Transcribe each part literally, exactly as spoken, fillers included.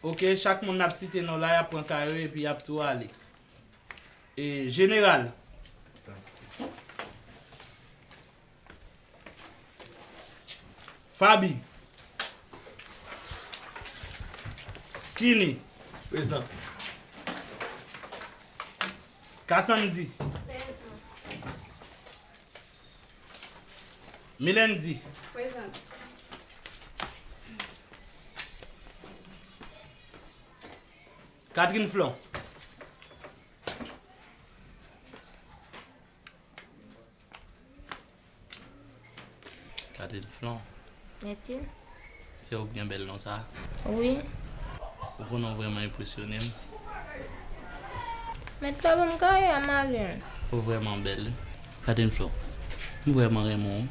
Ok, chak moun n ap site non la, y ap pran kay yo epi y ap tou ale. E, Jeneral. Fabi. Skinny. Prezan. Kassandy. Prezan. Milendy. Prezan. Catherine Flon. Catherine Flon. Netil. Se ou k gen bèl non sa? Wi. Ou konnen w vrèman enpresyone m. Mèt la ban m kay a, m ale. Ou vrèman bèl, wi. Catherine Flon, m vrèman renmen w.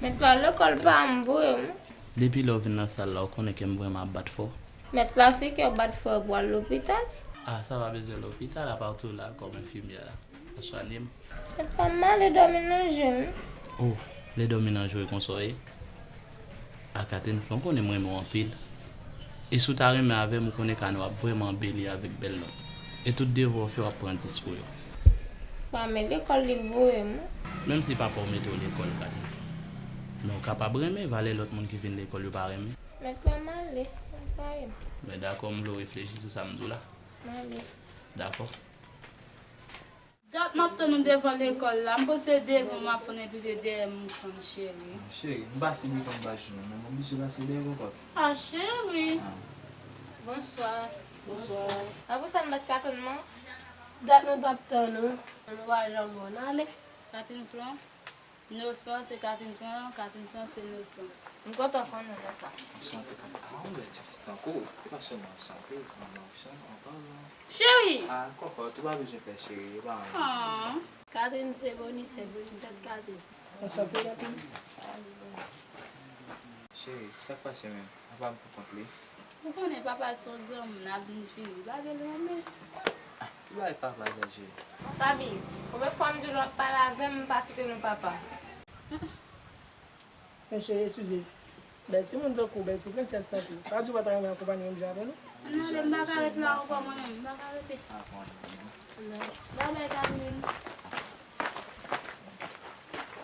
Mèt la, lekòl pa m vre, wi. Depi lè w vin nan sal la, ou konnen kè m vrèman ap bat fò. Mèt la, se kè w bat fò pou al lopital. Ah, sa pa bezwen lopital, apa w tou la kòm enfimyè la. Ap swanye m. Mèt la, m ale dòmi nan je m. Oh, lè dòmi nan je w konsa w ye? A Catherine Flon, ou konnen m renmen w anpil. E si w ta renmen avè m, ou konnen kane w ap vrèman anbeli avèk bèl nòt. E tout devwa w fè, w ap pran dis pou yo. Pa men lekòl li voye m. Menm si papa w mete w lekòl, Catherine Flon. Men w kapab renmen, valè lòt moun ki vin lekòl yo pa renmen. Mèt la, m ale, m pa ye. Men dakò, m vle w reflechi sou sa m di w la. M ale. Dakò. Dat m ap tann ou devan lekòl la. M pase devan, m ap fè yon epi de dèyè m konn, cheri. Cheri, m pase devan m pa jwenn ou, men m oblije pase dèyè w ankò. Ah, cheri. Ah. Bonswa. Bonswa. A pou sa n pa t ka tann mwen? Dat nou t ap tann ou. Nou pa janm wè w, n ale. Catherine Flon. Nosan se Catherine Flon, Catherine Flon se Nosan. M kontan konnen Nosan. Nosan te konn, ah, ou wè ti pitit tankou, e pa sèlman Nosan, wi, Nosan, anpil, non. Cheri! Ah, kòkòt, ou pa bezwen pè cheri, e pa anyen. Ah. Catherine se Bonisèt, Bonisèt Catherine. Anchante, Catherine. Cheri, sa k pase menm? Apa m pou kont li? Ou konnen papa se yon granmoun, ap vin vini, pa gen lè men. Ah, ki bagay papa sa, cheri? Fabi, konbyen fwa m di w lè w ap pale avè m, m pa site non papa? Men cheri, eskize. Bèl timoun tankou w, bèl ti prensès tankou w. Pa di w pa ta renmen akonpanye menm jan avè nou? Ann ale, m pa ka ret la ankò, mwen menm, m pa ka rete. Babay, Catherine.